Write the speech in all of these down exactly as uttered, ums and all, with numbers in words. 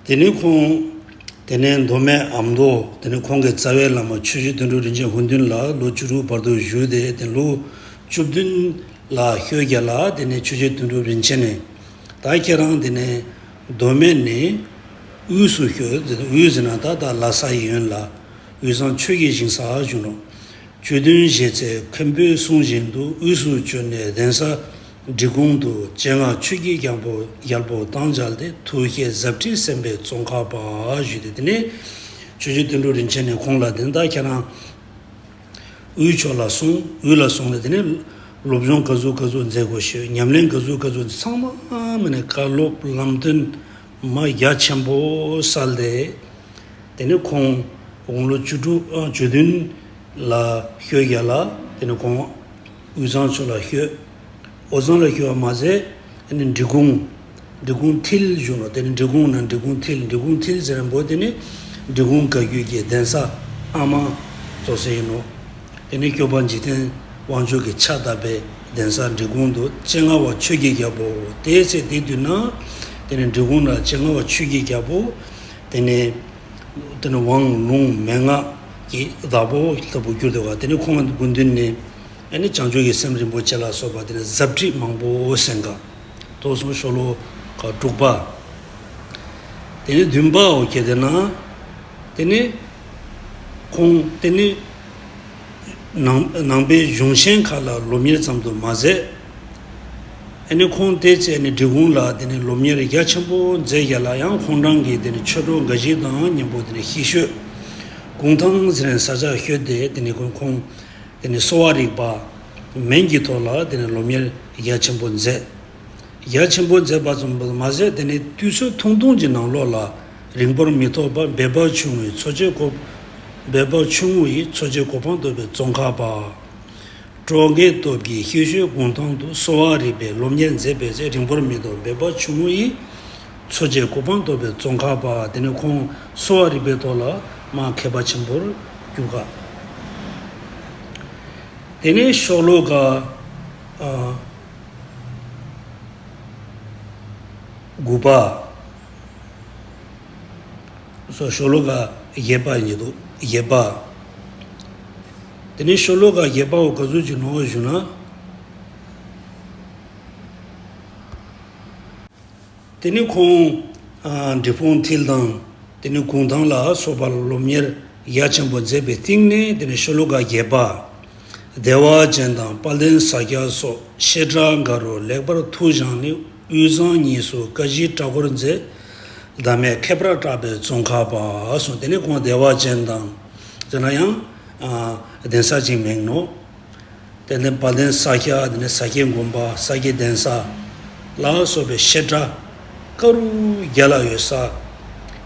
དེ་ནས་ཁོང་དེ་ནས་མདོ་སྨད་ཨ་མདོ། དེ་ནས་ཁོང་གི་རྩ་བའི་བླ་མ་ཆོས་རྗེ་དོན་གྲུབ་རིན་ཆེན་ཧུན་ཏུན་ལ་ལོ་བཅུ་དྲུག་བར་དུ་བཞུགས་ཏེ། དེ་ལོ་བཅུ་བདུན་ལ་ཤོད་རྒྱལ་ལ། དེ་ནས་ཆོས་རྗེ་དོན་གྲུབ་རིན་ཆེན་ནས་ད་ཁྱེད་རང་དེ་ནས་མདོ་སྨད་ནས་དབུས་སུ་ཤོད། དབུས་ཟེར་ན་ད་ད་ལྷ་ས་ཡི་ཡོན་ལ་དབུས་གཙང་ཆོས་ཀྱི་ཞིང་ས་བཞུགས་ནོ། བཅུ་བདུན་བཞེས་ཚེ་མཁན་པོས་གསུངས་བཞིན་དུ། དབུས་སུ་བྱོན་ནས་གདན་ས་འབྲི་གུང་དུ། སྤྱན་སྔ་ཆོས་ཀྱི་རྒྱལ་པོ་རྒྱལ་པོ་དང་མཇལ་ཏེ། ཐུགས་བསྐྱེད་ཟབ་ཁྲིད་གསན་པས་བཙོན་ཁང་པ་བཞུགས་ཏེ། དེ་ནས་ཆོས་རྗེ་དོན་གྲུབ་རིན་ཆེན་ནས་ཁོང་ལ་དེ་ད་ཁྱེད་རང་དབུས་ཕྱོགས་ལ་སོང་། དབུས་ལ་སོང་ནས་དེ་ནས་སློབ་སྦྱོང་ག་ཟུག་ག་ཟུག་མཛད་དགོས་ཤེས། ཉམས་ལེན་ག་ཟུག་ག་ཟུག་ཚང་མ་མ་ནས་བཀའ་སློབ་ལམ་སྟོན་མ་རྒྱ་ཆེན་པོ་སྩལ་ཏེ། དེ་ནས་ཁོང་དགུང་ལོ་བཅུ་དྲུག་ཨ་བཅུ་བདུན་ལ་ཤོད་རྒྱལ་ལ། དེ་ནས་ཁོང་དབུས་གཙང་ཕྱོགས་ལ་ཤོད། དབུས་གཙང་ལ་ཤོད་པ་མ་ཟད། དེ་ནས་འབྲི་གུང་། འབྲི་གུང་མཐིལ་བཞུགས་ནོ། དེ་ནས་འབྲི་གུང་ན་འབྲི་གུང་མཐིལ། འབྲི་གུང་མཐིལ་ཟེར་མཁན་པོ་དེ་ནི་འབྲི་གུང་བཀའ་བརྒྱུད་ཀྱི་གདན་ས་ཨ་མ་ཙོགས་ཟེར་ཡིན་ནོ། དེ་ནས་སྐྱོབ་པ་འཇིག་རྟེན་དབང་ཕྱུག་གིས་ཕྱག་བཏབ་པའི་གདན་ས་འབྲི་གུང་དུ་སྤྱན་སྔ་བ་ཆོས་ཀྱི་རྒྱལ་པོ། དེའི་ཚེ་དེ་དུས་ན་དེ་ནས་འབྲི་གུང་ན་སྤྱན་སྔ་བ་ཆོས་ཀྱི་རྒྱལ་པོ། དེ་ནས་དེ་ནས་དབང་ལུང་མན་ངག་གི་བདག་པོ་ལྟ་བུ་གྱུར་ཏེ་བ། དེ་ནས་ཁོང་གི་སྐུ་མདུན་ནས་ཨ་ནི་བྱང་ཆུབ་ཀྱི་སེམས་རིན་པོ་ཆེ་ལ་སོགས་པ་དེ་ནས་ཟབ་ཁྲིད་མང་པོ་གསན་ག་ཐོག་སོང་། ཤོ་ལོ་ཀ་དྲུག་པ། དེ་ནས་བདུན་པའོ་ཁྱེད་དེ་ན། དེ་ནས་ཁོང་དེ་ནས་ནང་ནང་པའི་གཞུང་ཆེན་ཁག་ལ་སློབ་གཉེར་ཙམ་དུ་མ་ཟད། ཨ་ནི་ཁོང་དེ་ཚེ་ནི་འབྲི་གུང་ལ་དེ་ནས་སློབ་གཉེར་རྒྱ་ཆེན་པོ་མཛད་རྒྱལ་ལ། ཡང་ཁོང་རང་གིས་དེ་ནས་ཆོས་གྲོགས་འགའ་ཞིག་དང་མཉམ་པོ་དེ་ནས་ཤི་ཤོད་གུང་ཐང་ཟེར་ནས་ས་ཆ་ཤོད་དེ། དེ་ནས་ཁོང་ཁོང་དེ་ནས་གསོ་བ་རིག་པ་མན་གྱི་ཐོག་ལ་དེ་ནས་སློབ་གཉེར་རྒྱ་ཆེན་པོ་མཛད། རྒྱ་ཆེན་པོ་མཛད་པ་ཙམ་མ་ཟད། དེ་ནས་དུས་ཚོད་ཐུང་ཐུང་གི་ནང་ལོགས་ལ་རིང་པོར་མི་ཐོགས་པར་འབད་པ་ཆུང་ངུའི་འཚོ་བྱེད་གོ། འབད་པ་ཆུང་ངུ་ཡིས་འཚོ་བྱེད་གོ་འཕང་ཐོབ་པའི་བཙོན་ཁང་པ། གྲོགས་འགའི་སྟོབས་ཀྱིས་ཤི་ཤོད་གུང་ཐང་དུ། གསོ་བ་རིག་པའི་སློབ་གཉེར་མཛད་པའི་ཚེ། རིང་པོར་མི་ཐོགས་འབད་པ་ཆུང་ངུ་ཡིས་འཚོ་བྱེད་གོ་འཕང་ཐོབ་པའི་བཙོན་ཁང་པ། དེ་ནས་ཁོང་གསོ་བ་རིག་པའི་ཐོག་ལ་མ་མཁས་པ་ཆེན་པོར་གྱུར་ག་དེ་ནས་ཤོ་ལོ་ཀ་ཨ་དགུ་པ། སོ་ཤོ་ལོ་ཀ་བརྒྱད་པ་ཡིན་འདུག་བརྒྱད་པ། དེ་ནས་ཤོ་ལོ་ཀ་བརྒྱད་པ་བོ་ག་ཚོད་ཅིག་ནོ་ཞུ་ན། དེ་ནས་ཁོང་ཨ་འབྲི་གུང་མཐིལ་དང་། དེ་ནས་གུང་ཐང་ལ་སོགས་པ་ལ་སློབ་གཉེར་ཡ་ཆེན་པོ་མཛད་པའི་སྟེང་ནས། དེ་ནས་ཤོ་ལོ་ཀ་བརྒྱད་པ། བདེ་བ་ཅན་དང་དཔལ་ལྡན་ས་སྐྱ་སོགས་བཤད་གྲྭ་འགའ་རུ་ལེགས་པར་ཐུགས་སྦྱངས་ནས། དབུས་གཙང་གཉིས་སུ་ཀ་བཞིའི་གྲྭ་སྐོར་མཛད། བདག་མེད་ཁྱད་པར་གྲགས་པའི་ཙོང་ཁ་པ་གསུངས། དེ་ནས་ཁོང་བདེ་བ་ཅན་དང་ཟེར་ན་ཡང་ཨ་གདན་ས་ཅིག་མིང་ནོ། དེ་ནས་དཔལ་ལྡན་ས་སྐྱ། དེ་ནས་ས་སྐྱའི་དགོན་པ། ས་སྐྱའི་གདན་ས་ལ་སོགས་པའི་བཤད་གྲྭ་ཀ་རུ་རྒྱལ་ལ་ཡོད་ས།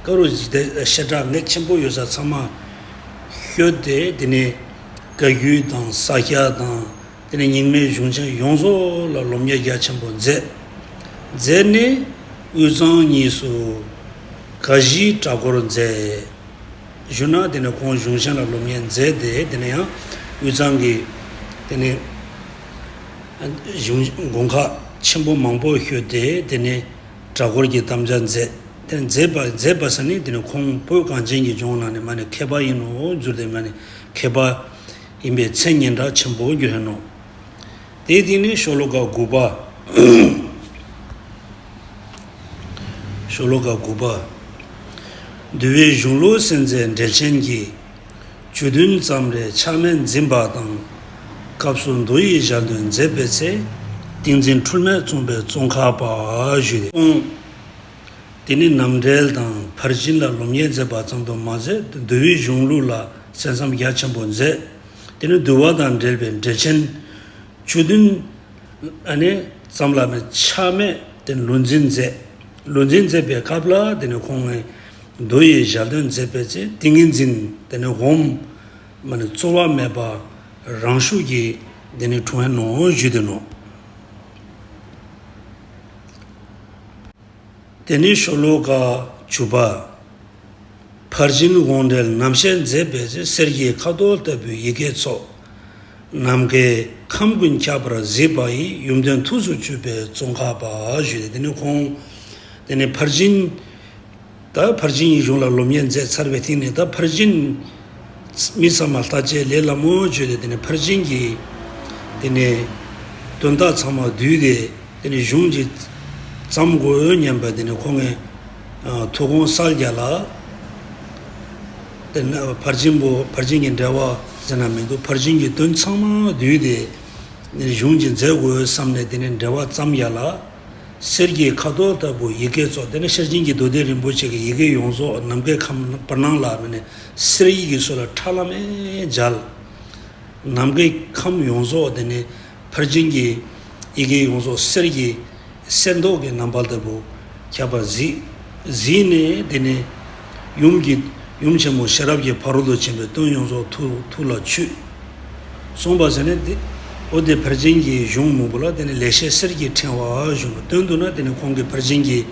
ཀ་རུ་བཤད་གྲྭ་ངེས་ཆེན་པོ་ཡོད་ས་ཚང་མ་ཤོད་དེ། དེ་ནས་བཀའ་བརྒྱུད་དང་ས་སྐྱ་དང་། དེ་ནས་རྙིང་མའི་གཞུང་ཆེན་ཡོངས་རྫོགས་ལ་སློབ་གཉེར་རྒྱ་ཆེན་པོ་མཛད། མཛད་ནས་དབུས་གཙང་གཉིས་སུ་ཀ་བཞིའི་གྲྭ་སྐོར་མཛད། ཞུ་ན་དེ་ནས་ཁོང་གཞུང་ཆེན་ལ་སློབ་གཉེར་མཛད་དེ། དེ་ནས་ཡང་དབུས་གཙང་གི་དེ་ནས་གཞུང་དགོན་ཁག་ཆེན་པོ་མང་པོ་ཤོད་དེ། དེ་ནས་གྲྭ་སྐོར་གྱི་དམ་བཅའ་མཛད། དེ་མཛད་པ་མཛད་པ་ས་ནི་དེ་ནས་ཁོང་བོད་གངས་ཅན་གྱི་ལྗོངས་ནང་ནས་མ་ནས་མཁས་པ་ཡིན་ནོ་གྱུར་ཏེ། མ་ནས་མཁས་པ་ཡིན་པའི་མཚན་སྙན་གྲགས་ཆེན་པོ་གྱུར་ནོ། དེའི་སྟེང་ནས་ཤོ་ལོ་ཀ་དགུ་པ། ཤོ་ལོ་ཀ་དགུ་པ། འདུལ་བའི་གཞུང་ལུགས་གསན་མཛད་འགྲེལ་ཆེན་གྱིས། བཅུ་བདུན་ཙམ་རེ་ཆག་མེད་འཛིན་པ་དང་། སྐབས་སུ་མདོ་ཡི་ཞལ་འདོན་མཛད་པའི་ཚེ། ཏིང་འཛིན་འཁྲུལ་མེད་བཙོངས་པའི་ཙོང་ཁ་པ་ཞུས་ཏེ། དེ་ནས་རྣམ་འགྲེལ་དང་ཕར་ཕྱིན་ལ་སློབ་གཉེར་མཛད་པ་ཙམ་དུ་མ་ཟད། འདུལ་བའི་གཞུང་ལུགས་ལ་གསན་བསམ་རྒྱ་ཆེན་པོ་མཛད། དེ་ནས་འདུལ་བ་དང་འབྲེལ་བའི་འགྲེལ་ཆེན་བཅུ་བདུན་ཨ་ནི་ཙམ་ལ་མི་ཆག་མེད་དེ་ལུས་འཛིན་མཛད། ལུས་འཛིན་མཛད་པའི་སྐབས་ལ་དེ་ནས་ཁོང་ངི་མདོ་ཡི་ཞལ་འདོན་མཛད་པའི་ཚེ། ཏིང་ངེ་འཛིན་དེ་ནས་འོག་མ་ནས་རྩོལ་བ་མེད་པ་རང་ཤུགས་ཀྱིས་དེ་ནས་འཁྲུངས་ནོ་ཞུས་ཏེ་ནོ། དེ་ནས་ཤོ་ལོ་ཀ་བཅུ་པ། ཕར་ཕྱིན་དབང་འབྲེལ་རྣམ་བཤད་མཛད་པའི་ཚེ། གསེར་གྱི་ཁ་དོག་ལྟ་བུའི་ཡི་གེ་ཚོགས། ནམ་མཁའི་ཁམས་ཀུན་ཁྱབ་པར་གཟིགས་པ་ཡིས། ཡོན་ཏན་ཐུགས་སུ་ཆུད་པའི་ཙོང་ཁ་པ་ཞུས་ཏེ། དེ་ནས་ཁོང་དེ་ནས་ཕར་ཕྱིན་ ད་ཕར་ཕྱིན་གྱི་གཞུང་ལ་སློབ་གཉེར་མཛད་ཚར་བའི་སྟེང་ནས། ད་ཕར་ཕྱིན་མི་ཚང་མ་ལྟ་བྱེད་ལས་སླ་མོ་བརྗོད་དེ། དེ་ནས་ཕར་ཕྱིན་གྱི་དེ་ནས་དོན་དག་ཚང་མ་བསྡུས་ཏེ། དེ་ནས་གཞུང་ཅིག་བརྩམ་དགོས་སྙམ་པ། དེ་ནས་ཁོང་གི་ཐུགས་དགོངས་གསལ་རྒྱ་ལ། དེ་ནས་ཕར་ཕྱིན་པོ་ཕར་ཕྱིན་གྱི་འགྲེལ་པ་ཟེར་ན་མི་འདུག་ཕར་ཕྱིན་གྱི་དོན་ཚང་མ་བསྡུས་ཏེ། དེ་ནས་གཞུང་ཅིག་མཛད་དགོས་བསམ་ནས། དེ་ནས་འགྲེལ་པ་བརྩམ་རྒྱ་ལ། གསེར་གྱི་ཁ་དོག་ལྟ་བུ་ཡི་གེ་ཚོགས། དེ་ནས་ཤེར་ཕྱིན་གྱི་མདོ་སྡེ་རིན་པོ་ཆེ་གི་ཡི་གེ་ཡོངས་རྫོགས་ནམ་མཁའི་ཁམས་བར་སྣང་ལ་མི་ནས་གསེར་ཡིག་གི་ཚུལ་ལ་ཁྲ་ལམ་མེ་མཇལ། ནམ་མཁའི་ཁམས་ཡོངས་རྫོགས། དེ་ནས་ཕར་ཕྱིན་གྱི་ཡི་གེ་ཡོངས་རྫོགས་གསེར་གྱི་གསེར་མདོག་གི་རྣམ་པ་ལྟ་བུ་ཁྱབ་པ་གཟིགས། གཟིགས་ནས་དེ་ནས་ཡུམ་གྱི་ཡུམ་ཆེན་མོ་ཤེས་རབ་ཀྱི་ཕ་རོལ་ཏུ་ཕྱིན་པའི་དོན་ཡོངས་རྫོགས་ཐུགས་ཐུགས་ལ་ཆུད། གསུངས་པ་ཟེར་ནས་དེ། འོ་དེ་ཕར་ཕྱིན་གྱི་གཞུང་མང་པོ་ལ་དེ་ནས་ལེགས་བཤད་གསེར་གྱི་ཕྲེང་བ་ཞུ་བ། དོན་དུ་ན་དེ་ནས་ཁོང་གི་ཕར་ཕྱིན་གྱི་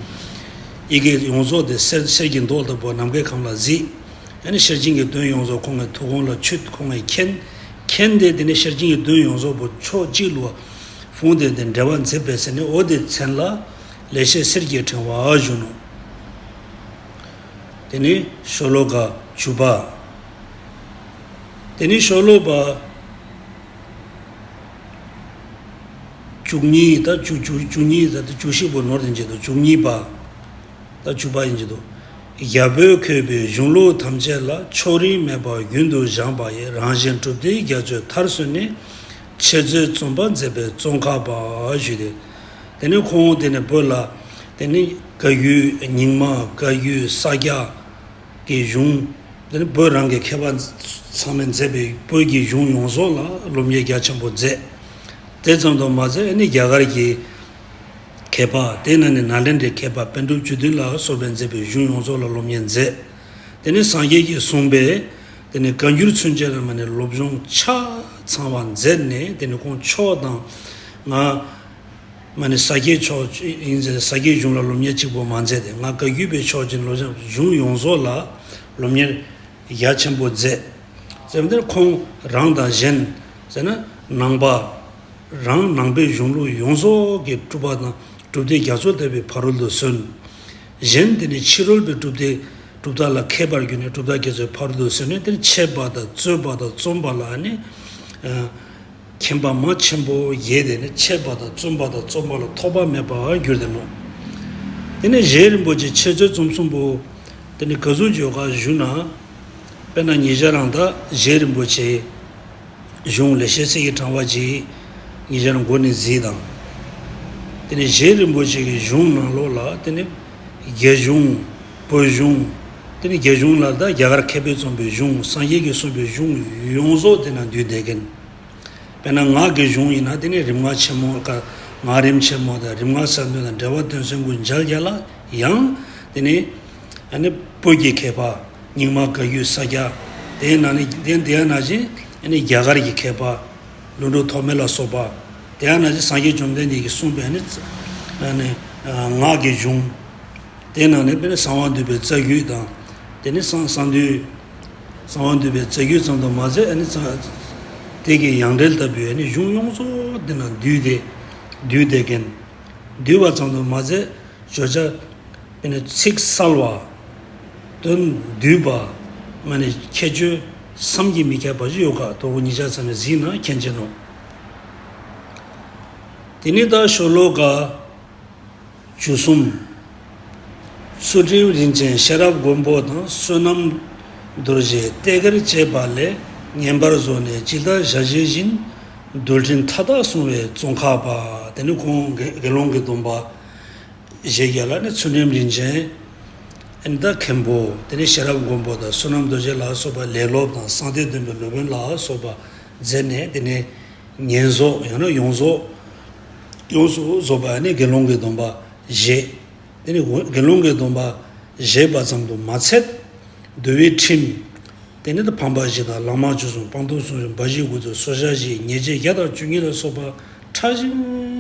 ཡི་གེ་ཡོངས་རྫོགས་དེ་གསེར་གསེར་གྱི་མདོག་ལྟ་བུ་ནམ་མཁའི་ཁམས་ལ་གཟིགས། ཨ་ནི་ཤེར་ཕྱིན་གྱི་དོན་ཡོངས་རྫོགས་ཁོང་གི་ཐུགས་དགོངས་ལ་ཆུད། ཁོང་གིས་མཁྱེན། མཁྱེན་ཏེ་དེ་ནས་ཤེར་ཕྱིན་གྱི་དོན་ཡོངས་རྫོགས་པོ་ཕྱོགས་གཅིག་ལ་བུང་སྟེ་དེ་འགྲེལ་པ་མཛད་པས་ཟེར་ནས། འོ་དེ་མཚན་ལ་ལེགས་བཤད་གསེར་གྱི་ཕྲེང་བ་ཞུ་ནོ། དེ་ནས་ཤོ་ལོ་ཀ་བཅུ་པ། དེ་ནས་ཤོ་ལོ་ཀ་བཅུ་གཉིས། ད་བཅུ་བཅུ་བཅུ་གཉིས། ད་བཅུ་བཞི་པོ་ནོར་དེ་འཇལ་དུ། བཅུ་གཉིས་པ། ད་བཅུ་པ་ཡིན་གྱི་འདུག་རྒྱ་བོད་མཁས་པའི་གཞུང་ལུགས་ཐམས་ཅད་ལ། ཕྱོགས་རིས་མེད་པར་རྒྱུན་དུ་སྦྱངས་པ་ཡི། རང་གཞན་གྲུབ་མཐའི་རྒྱ་མཚོའི་མཐར་སོན་ནས། འཆད་རྩོད་རྩོམ་པ་མཛད་པའི་ཙོང་ཁ་པ་ཞུས་ཏེ། དེ་ནས་ཁོང་དེ་ནས་བོད་ལ་དེ་ནས་བཀའ་བརྒྱུད་རྙིང་མ། བཀའ་བརྒྱུད་ས་སྐྱ་གི་གཞུང་། དེ་ནས་བོད་རང་གི་མཁས་པ་ཚང་མས་མཛད་པའི་བོད་ཀྱི་གཞུང་ཡོངས་རྫོགས་ལ་སློབ་གཉེར་རྒྱ་ཆེན་པོ་མཛད། དེ་ཙམ་དུ་མ་ཟད། ཨ་ནི་རྒྱ་གར་གྱི་མཁས་པ། དེ་ནང་ནས་ནཱ་ལེནྡྲའི་མཁས་པ་པཎ་གྲུབ་བཅུ་བདུན་ལ་སོགས་པས་མཛད་པའི་གཞུང་ཡོངས་རྫོགས་ལ་སློབ་གཉེར་མཛད། དེ་ནས་སངས་རྒྱས་ཀྱིས་གསུངས་པའི་དེ་ནས་བཀའ་འགྱུར་ཚུན་ཆད་ལ་མ་ནས་སློབ་སྦྱོང་ཆ་ཚང་བ་མཛད་ནས། དེ་ནས་ཁོང་ཕྱོགས་དང་ང་མ་ནས་ས་སྐྱའི་ཕྱོགས་ཡིན་ཟེར། ས་སྐྱའི་གཞུང་ལ་སློབ་གཉེར་གཅིག་པོ་མ་མཛད་དེ། ང་བཀའ་བརྒྱུད་པའི་ཕྱོགས་ཀྱི་སློབ་སྦྱོང་གཞུང་ཡོངས་རྫོགས་ལ་སློབ་གཉེར་རྒྱ་ཆེན་པོ་མཛད། ཟེར་བ་འདིར་ཁོང་རང་དང་གཞན་ཟེར་ན་ནང་པ། རང་ནང་པའི་གཞུང་ལུགས་ཡོངས་རྫོགས་ཀྱི་གྲུབ་པ་དང་གྲུབ་མཐའི་རྒྱ་མཚོ་ལྟ་བུའི་ཕ་རོལ་ཏུ་སོན། གཞན་དེ་ནི་ཕྱི་རོལ་པའི་གྲུབ་མཐའི་གྲུབ་མཐའ་ལ་མཁས་པར་གྱུར་ནས་གྲུབ་མཐའ་རྒྱ་མཚོའི་ཕ་རོལ་ཏུ་སོན་ནས། དེར་འཆད་པ་དང་རྩོད་པ་དང་རྩོམ་པ་ལ་ནི། ཨ། མཁྱེན་པ་མ་ཆེན་པོ་བརྒྱད་དེ་ནི་འཆད་པ་དང་རྩོམ་པ་དང་རྩོམ་པ་ལ་ཐོགས་པ་མེད་པར་གྱུར་ཏེ་ནོ། དེ་ནས་རྗེ་རིན་པོ་ཆེ་འཆད་རྩོད་རྩོམ་གསུམ་པོ་དེ་ནི་ག་ཟུག་བརྗོད་ག་ཞུ་ན། དཔེར་ན་ཉེ་ཆར་རང་ད་རྗེ་རིན་པོ་ཆེའི་གཞུང་ལེགས་བཤད་གསེར་གྱི་ཕྲེང་བ་ཅིག་ཉེ་ཆར་རང་འགོ་ནས་གཟིགས་དང་། དེ་ནས་རྗེ་རིན་པོ་ཆེ་གི་གཞུང་ནང་ལོགས་ལ་དེ་ནི་རྒྱ་གཞུང་། བོད་གཞུང་། དེ་ནི་རྒྱ་གཞུང་ལ་ད་རྒྱ་གར་མཁས་པས་རྩོམ་པའི་གཞུང་། སངས་རྒྱས་ཀྱིས་གསུངས་པའི་གཞུང་ཡོངས་རྫོགས་དེ་ན་འདུས་བསྡད་མཁན། དཔེར་ན་སྔགས་ཀྱི་གཞུང་ཡིན་ན་དེ་ནི་རིམ་ལྔ་ཆེན་མོ་ཀ་སྔགས་རིམ་ཆེན་མོ་དང་། རིམ་ལྔ་གསལ་འདོན་དང་། འགྲེལ་པ་དོན་གསལ་ཀུན་མཇལ་རྒྱ་ལ་ཡང་། དེ་ནི་ཨ་ནི་བོད་ཀྱི་མཁས་པ་རྙིང་མ་བཀའ་བརྒྱུད་ས་སྐྱ། དེའི་ནང་ནས་དེ་དེ་ཡང་ན་ཅིག་ཨ་ནི་རྒྱ་གར་གྱི་མཁས་པ་ཀླུ་སྒྲུབ་ཐོགས་མེད་ལ་སོགས་པ། དེ་ཡང་ན་ཅིག་སངས་རྒྱས་བཅོམ་ལྡན་འདས་ཀྱིས་གསུངས་པའི་ཨ་ནི་ཨ་ནི་སྔགས་ཀྱི་གཞུང་། དེ་ནང་ནས་དཔེར་ན་གསང་བ་འདུས་པའི་རྩ་རྒྱུད་དང་། དེ་ནས་གསང་གསང་འདུས། གསང་བ་འདུས་པའི་རྩ་རྒྱུད་ཙམ་དུ་མ་ཟད། ཨ་ནི་གསང་། དེ་གི་ཡང་འགྲེལ་ལྟ་བུའི་ཨ་ནི་གཞུང་ཡོངས་རྫོགས་དེ་ན་འདུས་ཏེ། འདུས་ཏེ་མཁན། འདུས་པ་ཙམ་དུ་མ་ཟད། བརྗོད་བྱ་ཨ་ནི་ཚིག་གསལ་བ། དོན་འདུས་པ། མ་ནི་ཁྱད་ཆོས་བསམ་གྱིས་མི་ཁྱབ་པ་ཞིག་ཡོད་ཀ། དོ་པོ་ཉིད་ཆ་ཚང་མས་གཟིགས་ན་མཁྱེན་ཆེ་ནོ། དེ་ནས་ད་ཤོ་ལོ་ཀ་བཅུ་གསུམ། ཚུལ་ཁྲིམས་རིན་ཆེན་ཤེས་རབ་མགོན་པོ་དང་། བསོད་ནམས་རྡོ་རྗེ་བརྟན་དཀར་བཅས་པ་ལས། བསྙེན་པར་གསོལ་ནས་ཇི་ལྟར་བྱ་བྱེད་བཞིན། རྡུལ་ཕྲན་མཐའ་དག་བསྲུང་བའི་ཙོང་ཁ་པ། དེ་ནི་ཁོང་དགེ་དགེ་སློང་གི་སྡོམ་པ་བཞེས་རྒྱ་ལ་ནི་ཚུལ་ཁྲིམས་རིན་ཆེན་ཨ་ནི་ད་མཁན་པོ། དེ་ནི་ཤེས་རབ་མགོན་པོ་དང་བསོད་ནམས་རྡོ་རྗེ་ལ་སོགས་པ་ལས་སློབ་དང་། གསང་བདེ་སྟོན་པའི་སློབ་དཔོན་ལ་སོགས་པ་མཛད་ནས། དེ་ནི་བསྙེན་རྫོགས་ཡང་ན་ཡོངས་རྫོགས། ཡོངས་སུ་རྫོགས་པ་ནི་དགེ་སློང་གི་སྡོམ་པ་བཞེས། དེ་ནི་དགེ་སློང་གི་སྡོམ་པ་བཞེས་པ་ཙམ་དུ་མ་ཚད། འདུལ་བའི་ཁྲིམས། དེ་ནི་ད་ཕམ་པ་བཞི་དང་། ལྷག་མ་བཅུ་གསུམ། སྤངས་རྟོགས་སུམ་ཅུ། འབའ་ཞིག་དགུ་བཅུ། སོར་བཤགས་བཞི། ཉེས་བྱས་བརྒྱ་དང་བཅུ་གཉིས་ལ་སོགས་པ་ཕྲ་ཞིང་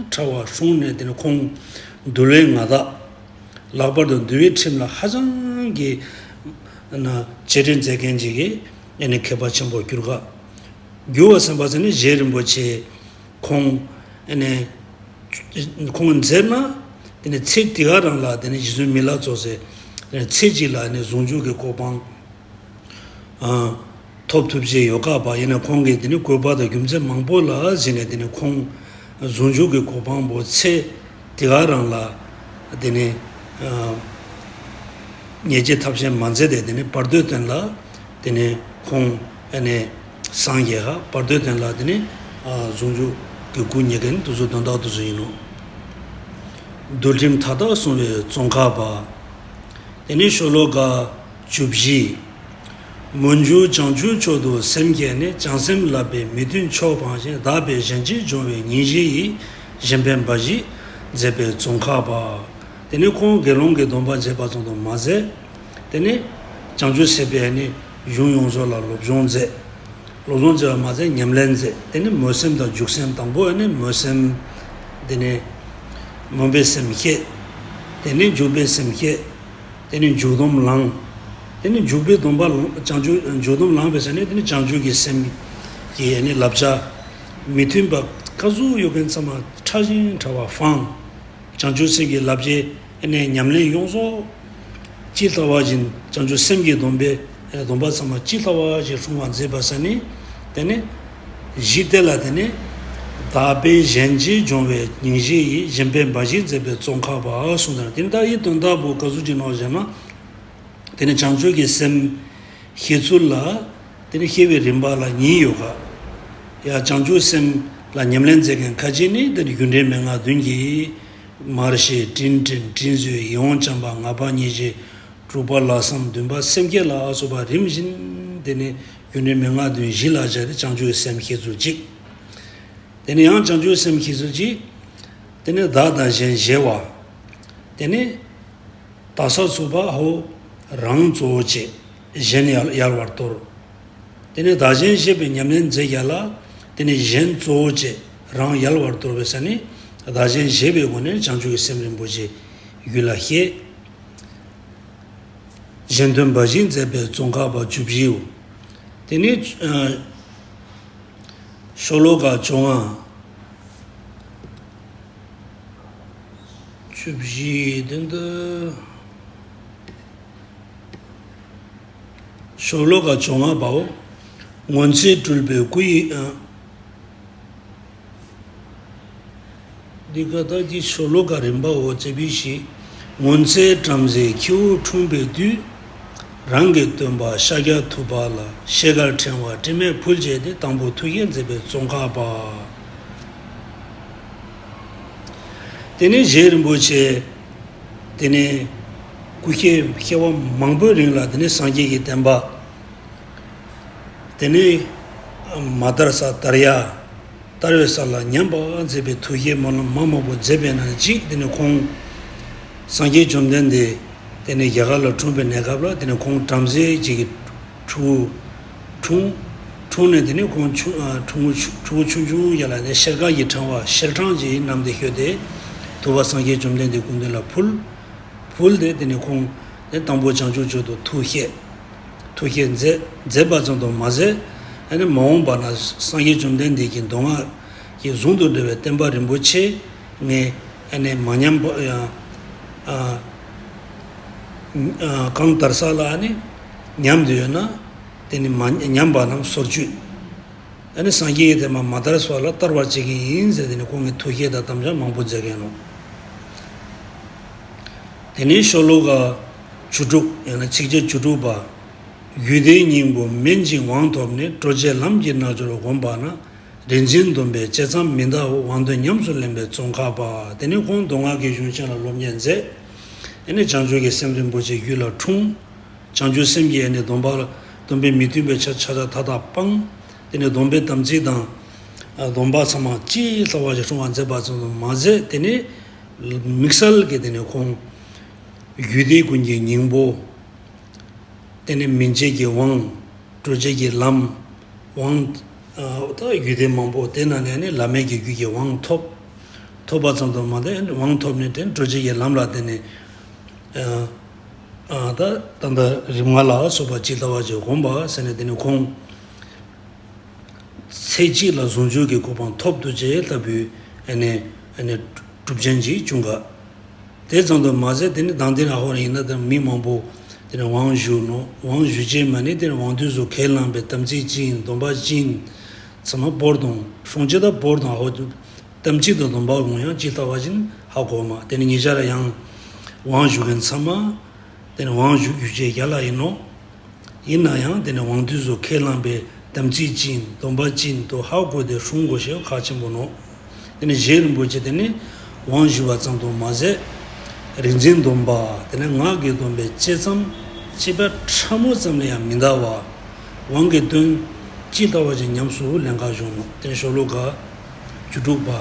ཕྲ་བ་བསྲུངས་ནས། དེ་ནི་ཁོང་འདུལ་བའི་མངའ་བདག། ལྷག་པར་དུ་འདུལ་བའི་ཁྲིམས་ལ་ཧ་ཅང་གི་ན་རྗེས་དྲན་མཛད་མཁན་ཅིག་གི་ཨ་ནི་མཁས་པ་ཆེན་པོར་གྱུར་ག། འགྱུར་བ་སེམས་དཔའ་ཟེར་ནི་རྗེ་རིན་པོ་ཆེ་ཁོང་ཨ་ནི་ཁོང་མཛད་ན། དེ་ནི་ཚིག་དེ་ག་རང་ལ་དེ་ནི་རྗེ་བཙུན་མི་ལ་སོགས་སའི་ ཚེ་གཅིག་ལ་ནི་ཟུང་འཇུག་གི་གོ་འཕང་ཨ་ཐོབ་ཐུབ་ཅེས་ཡོད་ཁ་བ་ཡིན་ན། ཁོང་གིས་དེ་ནི་བཀོད་པ་དང་རྒྱུ་མཚན་མང་པོ་ལ་གཞིགས་ནས་དེ་ནི་ཁོང་ཟུང་འཇུག་གི་གོ་འཕང་པོ་ཚེ་དེ་ག་རང་ལ་དེ་ནི་ཨ་ངེས་ཀྱི་ཐབས་ཤེས་མ་མཛད་དེ། དེ་ནི་བར་དོའི་དོན་ལ་དེ་ནི་ཁོང་ཨ་ནི་སངས་རྒྱས་ཧ། བར་དོའི་དོན་ལ་དེ་ནི་ཨ་ཟུང་འཇུག་གི་སྐུ་བརྙེས་མཁན་དེ་ཚོ་དོན་དག་དེ་ཚོ་ཡིན་ནོ། འདུལ་ཁྲིམས་མཐའ་དག་སྲུང་བའི་ཙོང་ཁ་པ། དེ་ནི་ཤོ་ལོ་ཀ་བཅུ་བཞི། མི་འགྱུར་བྱང་ཆུབ་མཆོག་ཏུ་སེམས་བསྐྱེད་ནས། བྱང་སེམས་བསླབ་པས་མི་མཐུན་ཕྱོགས་སྤངས་ཤིང་། བདག་པས་གཞན་གཅེས་སྦྱོང་བའི་སྙིང་རྗེ་ཡིས། གཞན་ཕན་འབའ་ཞིག་མཛད་པའི་ཙོང་ཁ་པ། དེ་ནི་ཁོང་དགེ་སློང་གི་སྡོམ་པ་བྱས་པ་ཙམ་དུ་མ་ཟད། དེ་ནི་བྱང་ཆུབ་སེམས་དཔའི་ནི་གཞུང་ཡོངས་རྫོགས་ལ་སློབ་སྦྱོང་མཛད། སློབ་སྦྱོང་བྱས་པ་མ་ཟད་ཉམས་ལེན་མཛད། དེ་ནི་སྨོན་སེམས་དང་འཇུག་སེམས། དང་པོ་ནི་སྨོན་སེམས། དེ་ནི་སྨོན་པའི་སེམས་བསྐྱེད། དེ་ནི་འཇུག་པའི་སེམས་བསྐྱེད། དེ་ནི་འཇུག་སྡོམ་བླངས། དེ་ནི་འཇུག་པའི་སྡོམ་པ་བྱང་ཆུབ་འཇུག་སྡོམ་བླངས་པའི་ས་ནས་དེ་ནི་བྱང་ཆུབ་ཀྱི་སེམས་ཀྱི་ནི་བསླབ་བྱ་མི་མཐུན་པ་ག་ཟུག་ཡོད་མཁན་ཚང་མ་ཕྲ་ཞིང་ཕྲ་བ་སྤངས། བྱང་ཆུབ་སེམས་ཀྱི་བསླབ་བྱའི་ཨ་ནི་ཉམས་ལེན་ཡོངས་རྫོགས་ཇི་ལྟ་བ་བཞིན། བྱང་ཆུབ་སེམས་ཀྱི་སྡོམ་པའི་ཨ་ནི་སྡོམ་པ་ཚང་མ་ཇི་ལྟ་བ་བཞིན་སྲུང་བར་མཛད་པ་ས་ནི། དེ་ནི་གཞི་དེ་ལ་དེ་ནི་བདག་པས་གཞན་གཅེས་སྦྱོང་བའི་སྙིང་རྗེ་ཡིས། གཞན་ཕན་འབའ་ཞིག་མཛད་པའི་ཙོང་ཁ་པ་གསུངས་ཏེ། དེ་ནི་ད་ཡི་དོན་དག་པོ་ག་ཟུག་ཅིག་ནོ་ཟེར་ན། དེ་ནི་བྱང་ཆུབ་ཀྱི་སེམས་ཤེས་ཚུལ་ལ་དེ་ནི་ཤེས་པའི་རིམ་པ་ལ་གཉིས་ཡོད་ག། ཡ་བྱང་ཆུབ་སེམས་ལ་ཉམས་ལེན་མཛད་མཁན་ཁ་ཅིག་ནི་དེ་ནི་རྒྱུ་འབྲས་མན་ངག་བདུན་གྱི་མར་ཤེས་དྲིན་དྲན་དྲིན་གཟོ་ཡིད་འོང་བྱམས་པ་ང་རྒྱལ་ཉེར་ཞི་དྲུག་པ་ལྷག་བསམ་བདུན་པ་སེམས་བསྐྱེད་ལ་སོགས་པ་རིམ་བཞིན་དེ་ནི་རྒྱུ་འབྲས་མན་ངག་བདུན་བཞི་ལ་སྦྱར་ཏེ་བྱང་ཆུབ་སེམས་ཤེས་ཚུལ་གཅིག། དེ་ནི་ཡང་བྱང་ཆུབ་སེམས་ཤེས་ཚུལ་གཅིག། དེ་ནི་བདག་དང་གཞན་བརྗེ་བ། དེ་ནི་དག་ས་ཚུགས་པ་ཧོ། རང་གཙོ་བོ་བྱེད། གཞན་ཡལ་ཡལ་བར་དོར། དེ་ནི་བདག་གཞན་ཤེས་པའི་ཉམས་ལེན་མཛད་རྒྱ་ལ། དེ་ནི་གཞན་གཙོ་བོ་བྱེད། རང་ཡལ་བར་དོར་བའི་ས་ནི། བདག་གཞན་ཤེས་པའི་སྒོ་ནས་བྱང་ཆུབ་ཀྱི་སེམས་རིན་པོ་ཆེ་རྒྱུད་ལ་བཤད། གཞན་དོན་འབའ་ཞིག་མཛད་པའི་ཙོང་ཁ་པ་བཅུ་བཞིའོ། དེ་ནི་ཤོ་ལོ་ཀ་བཅོ་ལྔ། བཅུ་བཞི་དེ་འདི། ཤོ་ལོ་ཀ་བཅོ་ལྔ་པའོ། སྔོན་ཚེ་སྤྲུལ་པའི་སྐུ་ཡི། འདི་ག་ད་ཀྱི་ཤོ་ལོ་ཀ་རིམ་པའོ་ཙེ་བི་ཤི། སྔོན་ཚེ་བྲམ་ཟེའི་ཁྱེའུ་འཁྲུངས་པའི་དུས། རང་གི་སྟོན་པ་ཤཱཀྱ་ཐུབ་པ་ལ། ཤེལ་དཀར་ཕྲེང་བ་དྲི་མེད་ཕུལ་བྱས་ཏེ། དང་པོ་ཐུགས་བསྐྱེད་མཛད་པའི་ཙོང་ཁ་པ། དེ་ནས་རྗེ་རིན་པོ་ཆེ། དེ་ནས་སྐུ་ཤེས་སྐྱེ་བ་མང་པོའི་རིང་ལ་དེ་ནས་སངས་རྒྱས་ཀྱི་བསྟན་པ། དེ་ནས་མ་དར་ས་དར་ཡ། དར་བའི་ས་ལ་ཉམས་པ་མཛད་པའི་ཐུགས་བསྐྱེད་སྨོན་ལམ་མ་མང་པོ་མཛད་པའི་ནང་གཅིག། དེ་ནས་ཁོང་སངས་རྒྱས་བཅོམ་ལྡན་འདས་དེ་ནས་རྒྱ་གར་ལ་འཁྲུངས་པའི་གནས་སྐབས་ལ། དེ་ནས་ཁོང་བྲམ་ཟེ་གཅིག་གི་ཕྲུ་གུ་འཁྲུངས། འཁྲུངས་ནས་དེ་ནས་ཁོང་ཆུང་ཨ་ཕྲུ་གུ་ཆུང་ཆུང་ཆུང་ཆུང་ཡ་ལ་ནས་ཤེལ་དཀར་གྱི་ཕྲེང་བ་ཤེལ་ཕྲེང་གཅིག་བསྣམས་ཏེ་ཤོད་དེ། ཐུབ་པ་སངས་རྒྱས་བཅོམ་ལྡན་འདས་སྐུ་མདུན་ལ་ཕུལ། ཕུལ་ཏེ་དེ་ནས་ཁོང་ནས་དང་པོ་བྱང་ཆུབ་མཆོག་ཏུ་ཐུགས་བསྐྱེད། ཐུགས་བསྐྱེད་མཛད་མཛད་པ་ཙམ་དུ་མ་ཟད། ཨ་ནི་མ་འོངས་པ་ན་སངས་རྒྱས་བཅོམ་ལྡན་འདས་ཀྱི་མདོ་སྔགས་ཀྱི་ཟུང་དུ་འབྲེལ་བའི་བསྟན་པ་རིན་པོ་ཆེ་ངས་ཨ་ནི་མ་ཉམས་པ་ཡང་ཨ་ཨ་གང་དར་ས་ལ་ཨ་ནི་ཉམས་བསྡད་ཡོད་ན། དེ་ནི་མ་ཉམས་པ་རྣམས་སོར་ཆུད། ཨ་ནི་སངས་རྒྱས་ཀྱི་བསྟན་པ་མ་དར་སོགས་ལ་བསྟར་བར་བྱེད་ཀྱི་ཡིན་ཟེར། དེ་ནི་ཁོང་གིས་ཐུགས་བསྐྱེད་དང་དམ་བཅའ་མང་པོ་མཛད་མཁན་ནོ། དེ་ནས་ཤོ་ལོ་ཀ་བཅུ་དྲུག་ཡང་ན་ཚིགས་བཅད་བཅུ་དྲུག་པ། རྒྱུད་སྡེའི་སྙིང་པོ་སྨིན་ཅིང་དབང་ཐོབ་ནས། སྤྲོས་བཅས་ལམ་གྱི་རྣལ་འབྱོར་བསྒོམ་པ་ན། རིག་འཛིན་སྡོམ་པའི་བཅད་མཚམས་མི་འདའོ། དབང་དོན་ཉམས་སུ་ལེན་པའི་ཙོང་ཁ་པ། དེ་ནས་ཁོང་མདོ་སྔགས་ཀྱི་གཞུང་ཆེན་ལ་སློབ་གཉེར་མཛད། དེ་ནས་བྱང་ཆུབ་ཀྱི་སེམས་རིན་པོ་ཆེ་རྒྱུད་ལ་འཁྲུངས། བྱང་ཆུབ་སེམས་ཀྱི་ཨ་ནི་སྡོམ་པ་ལ་སྡོམ་པའི་མི་མཐུན་པའི་ཆ་ཆ་ཆ་མཐའ་དག་སྤངས། དེ་ནས་སྡོམ་པའི་དམ་ཚིག་དང་སྡོམ་པ་ཚང་མ་ཇི་ལྟ་བ་བཞིན་སྲུང་བར་མཛད་པ་ཙམ་དུ་མ་ཟད། དེ་ནས་དམིགས་བསལ་གྱི་དེ་ནས་ཁོང་རྒྱུད་སྡེ་ཀུན་གྱི་སྙིང་པོ། དེ་ནས་སྨིན་བྱེད་ཀྱི་དབང་། སྤྲོས་བཅས་ཀྱི་ལམ། དབང་། ད་རྒྱུད་སྡེ་མང་པོ་དེ་ནང་ནས་ནི་བླ་མེད་ཀྱི་རྒྱུད་ཀྱི་དབང་ཐོབ། ཐོབ་པ་ཙམ་དུ་མ་ཟད་དབང་ཐོབ་ནས་དེ་སྤྲོས་བཅས་ཀྱི་ལམ་ལ་བརྟེན་ནས། ཨ་ད་ད་ལྟ་རིམ་ལྔ་ལ་སོགས་པ་ཇི་ལྟ་བ་བཞིན་བསྒོམ་པ་ཟེར་ནས། དེ་ནི་ཁོང་ཚེ་གཅིག་ལ་ཟུང་འཇུག་གི་གོ་འཕང་ཐོབ་ཐུབ་ཅེས་ལྟ་བུའི་ཨ་ནི་ཨ་ནི་གྲུབ་ཆེན་ཅིག་བྱུང་ག། དེ་ཙམ་དུ་མ་ཟད་དེ་ནི་དང་དེ་ནང་ཧོར་ཡིན་ན་དེ་མི་མང་པོ་དེ་ནི་དབང་ཞུ་ནོ། དབང་ཞུ་རྗེས་མ་ནི་དེ་ནི་དབང་དུས་སུ་ཁས་བླངས་པའི་དམ་ཚིག་ཅི་ཡིན་སྡོམ་པ་ཅི་ཡིན་ཚང་མ་སྤོར་དང་སྲུང་བྱེད་དང་སྤོར་དང་ཧོ་དམ་ཚིག་དང་སྡོམ་པ་ཀུན་ཡང་ཇི་ལྟ་བ་བཞིན་ཧ་གོ་མ། དེ་ནི་ཉེ་ཆར་ཡང་དབང་ཞུ་མཁན་ཚང་མ་དེ་ནི་དབང་ཞུ་རྒྱུ་བཅས་རྒྱ་ལ་ཡིན་ནོ། ཡིན་ན་ཡང་དེ་ནི་དབང་དུས་སུ་ཁས་བླངས་པའི་དམ་ཚིག་ཅི་ཡིན་སྡོམ་པ་ཅི་ཡིན་དུ་ཧ་གོ་སྟེ་སྲུང་དགོས་ཞེས་ཁག་ཆེན་པོ་ནོ། དེ་ནི་རྗེ་རིན་པོ་ཆེ་དེ་ནི་དབང་ཞུ་བ་ཙམ་དུ་མ་ཟད་རིག་འཛིན་སྡོམ་པ་དེ་ནི་ངག་གི་སྡོམ་པའི་བཅད་མཚམས་བཅད་པ་ཕྲ་མོ་ཙམ་ལས་ཡང་མི་འདའ་བ། དབང་གི་དོན་ཇི་ལྟ་བ་བཞིན་ཉམས་སུ་ལེན་ག་བཞུགས་ནོ། དེ་ནི་ཤོ་ལོ་ཀ་བཅུ་དྲུག་པ།